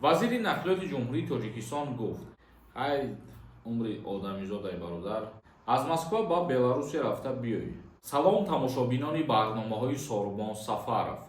Вазири нақлиёти Ҷумҳурии Тоҷикистон гуфт: «Ай умри одамизодай, бародар, аз Москва ба Беларусия рафта биёй». Салом, тамошобинони барномаҳои Сорубон Сафаров.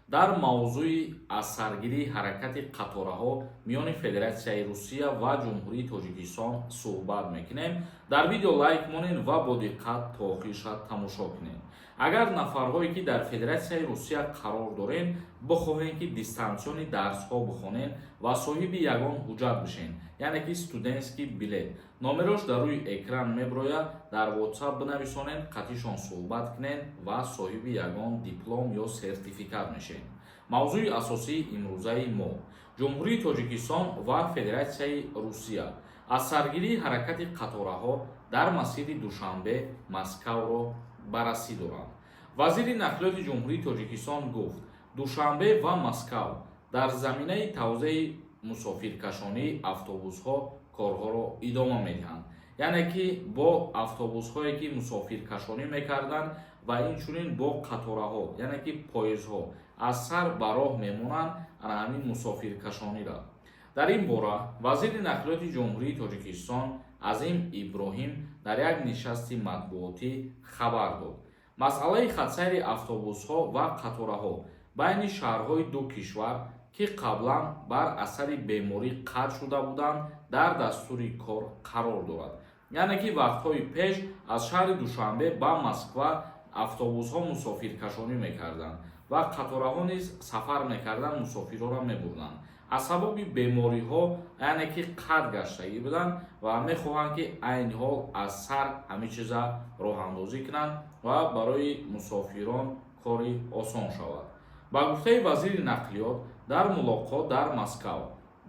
Дар мавзӯи аз саргирии ҳаракати қатораҳо миёни Федератсияи Русия ва Ҷумҳурии Тоҷикистон суҳбат мекунем. Дар видео лайк монед ва бо диққат то охирша тамошо кунед. Агар нафарҳое, ки дар Федератсияи Русия қарор доред, бихоҳем, ки дистанционный дарсҳо бихонед ва соҳиби ягон ҳуҷҷат бишед, яъне ки студентский билет, номерош дар рӯи экран меброяд, дар WhatsApp бинависонед, қатишон суҳбат кунед ва соҳиби ягон диплом ё сертификат мешед. Мавзӯи асосии имрӯзаи мо: Ҷумҳурии Тоҷикистон ва Федератсияи Русия аз саргирии ҳаракати қатораҳо дар масири Душанбе Москавро баррасӣ доранд. Вазири нақлиёти Ҷумҳурии Тоҷикистон гуфт, Душанбе ва Москав дар заминаи тавзеи мусофиркашонии автобусҳо корҳоро идома медиҳанд, яъне ки бо автобусҳое, ки мусофиркашонӣ мекарданд, ва инчунин бо қатораҳо, яъне ки поездҳо аз сар ба роҳ мемонанд ана ҳамин мусофиркашониро. Дар ин бора вазири нақлиёти Ҷумҳурии Тоҷикистон Азим Иброҳим дар як нишасти матбуотӣ хабар дод. Масъалаи хатсайри автобусҳо ва қатораҳо байни шаҳрҳои ду кишвар, ки қаблан бар асари беморӣ қатъ шуда буданд, дар дастури кор қарор дорад. Яъне ки вақтҳои пеш аз шаҳри Душанбе ба Москва автобусҳо мусофиркашонӣ мекарданд ва қатораҳо низ сафар мекарданд, мусофирҳоро мебурданд. Аз сабаби бемориҳо, яъне ки қатъ гаштагӣ буданд ва мехоҳанд, ки айни ҳол аз сар ҳамин чиза роҳандозӣ кунанд ва барои мусофирон кори осон шавад. Ба гуфтаи вазири нақлиёт, дар мулоқот дар Москав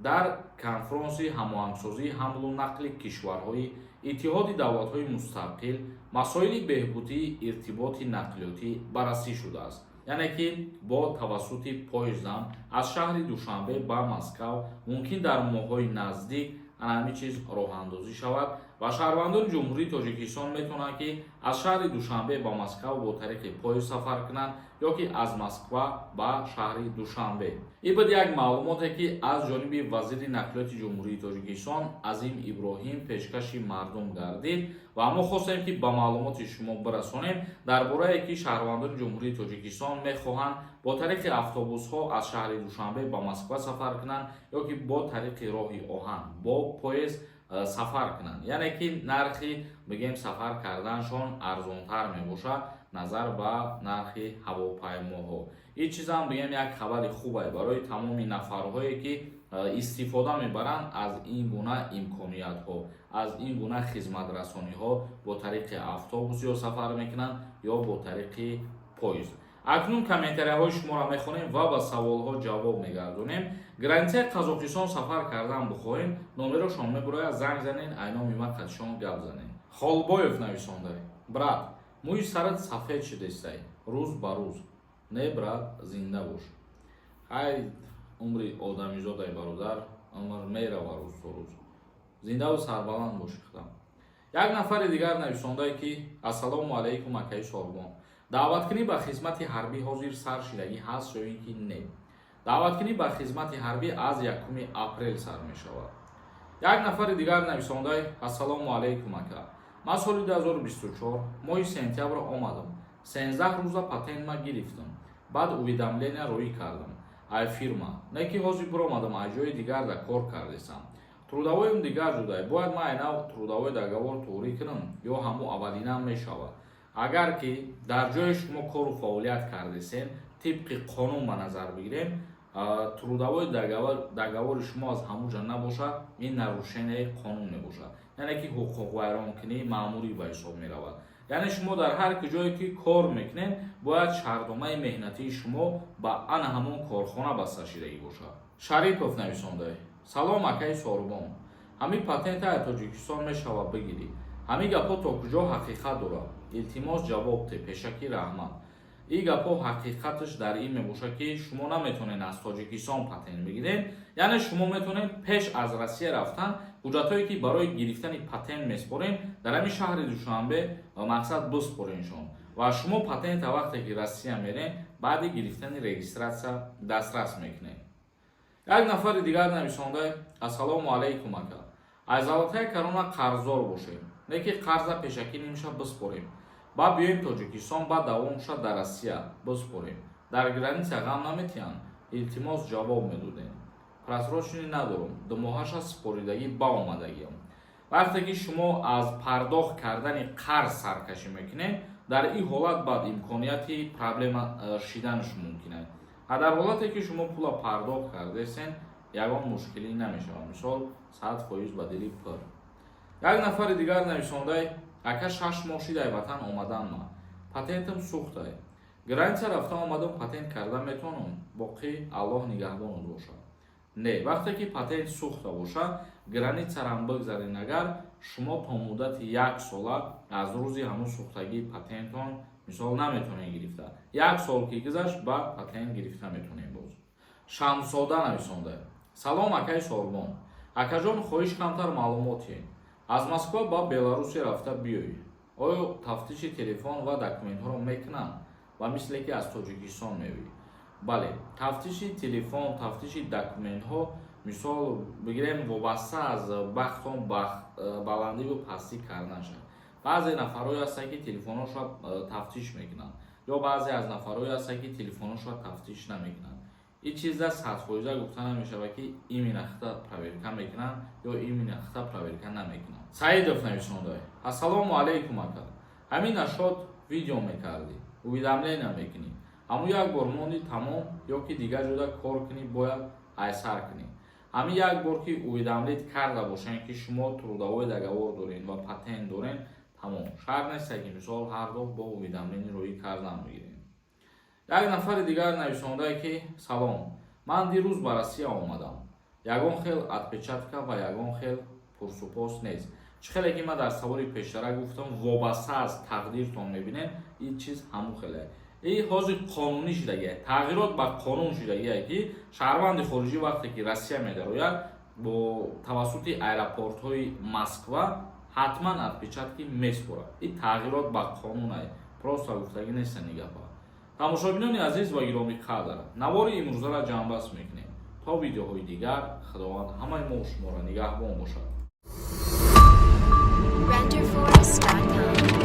дар конфронси ҳамоҳангсозии ҳамлу нақли кишварҳои Иттиҳоди Давлатҳои Мустақил масоили беҳбудии иртиботи нақлиётӣ баррасӣ шудааст. Яъне ки бо тавассути поездам аз шаҳри Душанбе ба Москав мумкин дар моҳҳои наздик ана ҳамин чиз роҳандозӣ шавад ва шаҳрвандони Ҷумҳурии Тоҷикистон метавонанд, ки аз шаҳри Душанбе ба Москав бо тариқи поезд сафар кунанд ё ки аз Москва ба шаҳри Душанбе. Ин буд як маълумоте, ки аз ҷониби вазири нақлиёти Ҷумҳурии Тоҷикистон Азим Иброҳим пешкаши мардум гардид ва мо хостем, ки ба маълумоти шумо бирасонем дар борае, ки шаҳрвандони Ҷумҳурии Тоҷикистон мехоҳанд бо тариқи автобусҳо аз шаҳри Душанбе ба Москва сафар кунанд ё ки бо тариқи роҳи оҳан бо поезд сафар кунанд, яъне ки нархи, бигем, сафар карданашон арзонтар мебошад назар ба нархи ҳавопаймоҳо. Ин чизам, бигем, як хабари хубе барои тамоми нафарҳое, ки истифода мебаранд аз ин гуна имкониятҳо, аз ин гуна хизматрасониҳо, бо тариқи автобус ё сафар мекунанд, ё бо тариқи поезд. Акнун комментарияҳои шуморо мехонем ва ба саволҳо ҷавоб мегардонем. Границаи Қазоқистон сафар кардан бихоҳем, номерошон мебурояд, занг занен, айноми ма қатишон гап занен. Холбоев нависонда: «Брат, мӯи сарат сафед шудестай рӯз ба рӯз». Не, брат, зинда бош. Ай умри одамизодай, бародар, умр мерава рӯз то рӯз. Зиндаву сарбаланд боши. Худам як нафари дигар нависондае, ки: «Ассалому алайкум, акаи Сорбон, даъваткунӣ ба хизмати ҳарбӣ ҳозир сар шидагӣ ҳаст ё ин ки не?» Даъваткунӣ ба хизмати ҳарбӣ аз 1 апрел сар мешавад. Як нафари дигар нависондай: «Ассалому алайкум, ака, ман соли 2024 моҳи сентябр омадам, 13 рӯза патент ма гирифтам, баъд уведомления роӣ кардам ай фирма, не ки ҳозир биромадам, ай ҷои дигар да кор кардесам, трудовойам дигар ҷудай, бояд ман айнав трудовой договор туғрӣ кунам ё ҳамун аввалинам мешавад?» Агар ки дар ҷои шумо кору фаъолият кардесен, тибқи қонун ба назар бигирем, трудовой договори шумо аз ҳамун ҷа набошад, ин нарушенияи қонун мебошад, яъне ки ҳуқуқвайронкунии маъмурӣ ба ҳисоб меравад. Яъне шумо дар ҳар ҷое, ки кор мекунед, бояд шартномаи меҳнатии шумо ба ана ҳамон корхона баста шидагӣ бошад. Шарипов нависонда: «Салом, акаи Сорбон, ҳамин патента аз Тоҷикистон мешавад бигирӣ? Ҳамин гапҳо то куҷо ҳақиқат дорад? Илтимос, ҷавоб те, пешакӣ раҳмат». Ин гапҳо ҳақиқаташ дар ин мебошад, ки шумо наметавонед аз Тоҷикистон патент бигиред. Яъне шумо метавонед пеш аз Россия рафтан ҳуҷҷатҳое, ки барои гирифтани патент меспорем, дар ҳамин шаҳри Душанбе, мақсад, биспореншон ва шумо патента вақте ки Россия мерем, баъди гирифтани регистрация дастрас мекунед. Як нафари дигар нависонда: «Ассалому алайкум, ака. Аз Золотая Корона қарздор бошем, не ки қарза пешакӣ нимша биспорем, баъд биёем Тоҷикистон, баъд давомша дар Россия биспорем, дар граница ғам наметиҳанд? Илтимос, ҷавоб медодем. Просроченный надорум, 2 моҳаша супоридагӣ ба омадагиам». Вақте ки шумо аз пардохт кардани қарз саркашӣ мекунед, дар ин ҳолат баъд имконияти проблема шиданаш мумкин аст. А дар ҳолате ки шумо пула пардохт кардесен, ягон мушкилӣ намешавад, мисол, 100% ба дили пур. Як нафари дигар нависондай: «Ака, 6 моҳ шидай ватан омаданма, патентам сӯхтай, граница рафта омадам, патент карда метавонам? Боқӣ Аллоҳ нигаҳбонат бошад». Не, вақте ки патент сӯхта бошад, границарам бигзарен агар, шумо то муддати як сола аз рӯзи ҳамун сӯхтагии патентон, мисол, наметавонед гирифта. Як сол ки гузашт, ба патент гирифта метавонед боз. Шамсода нависонда: «Салом, акаи Сорбон. Акаҷон, хоҳиш, камтар маълумоте. Аз Москва ба Беларусия рафта биёй, оё тафтиши телефон ва документҳоро мекунанд ва мисле ки аз Тоҷикистон меоӣ?» Бале, тафтиши телефон, тафтиши документҳо, мисол бигирем, вобаста аз бахтон баландиву пастӣ кардан шавад. Баъзе нафарҳое ҳастанд, ки телефонҳошро тафтиш мекунанд, ё баъзе аз нафарҳое ҳастанд, ки телефонҳошро тафтиш намекунанд. Ин чиза 100% гуфта намешавад, ки именно хита проверка мекунанд ё именно хита проверка намекунанд. Саидов нависонда: «Ассалому алайкум, ака. Ҳамин нашод видео мекардӣ, уведомления мекунӣ, ҳамун як бор монди, тамом, ё ки дигар ҷода кор кунӣ, бояд айсар кунӣ? Ҳамин як бор ки уведомлить карда бошанд, ки шумо трудовой договор дорен ва патент дорен, тамом. Шарт нест, ки, мисол, ҳар дафъ бо уведомление роӣ кардан мегирем». Як нафари дигар нависондае, ки: «Салом, ман дирӯз ба Россия омадам, ягон хел отпечатка ва ягон хел пурсупос нест?» Чӣ хеле ки ман дар саволи пештара гуфтам, вобаста аз тақдиртон мебинем, ин чиз ҳамун хеле. И ҳозир қонунӣ шудагия, тағйирот ба қонун шудагие, ки шаҳрванди хориҷӣ вақте ки Россия медарояд, бо тавассути аэропортҳои Москва ҳатман отпечатки меспорад. Ин тағйирот ба қонун ай, просто гуфтагӣ нестан ин гапа. Тамошобинони азиз ва гиромӣ қадр, навори имрӯзаро ҷамъбаст мекунем. То видеоҳои дигар Худованд ҳамаи мо шуморо нигаҳбон бошад. Renderforest.com.